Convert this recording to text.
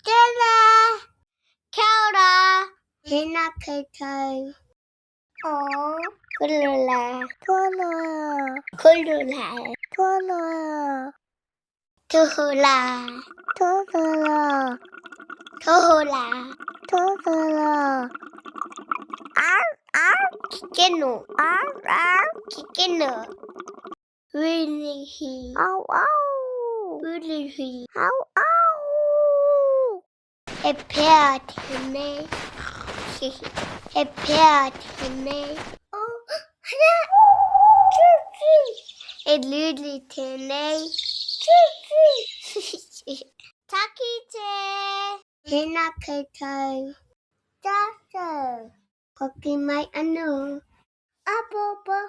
Tēnā! Kia ora! Tēnā koutou. Oh, kulula. Tōna. Kulula. Tōna. Tuhula. Tōna. Tuhula. Tōna. Ar, ar. Kikino. Ar, ar. Kikino. Rūrihi. Au, au. Rūrihi. Au, au. He pēa tēnei. He pēa tēnei. Oh, hana! Tū, tū. He rūri tēnei. Tū, tū. Taki te. Tēnā koutou. Tātou. Hoki mai anō. Āpōpō.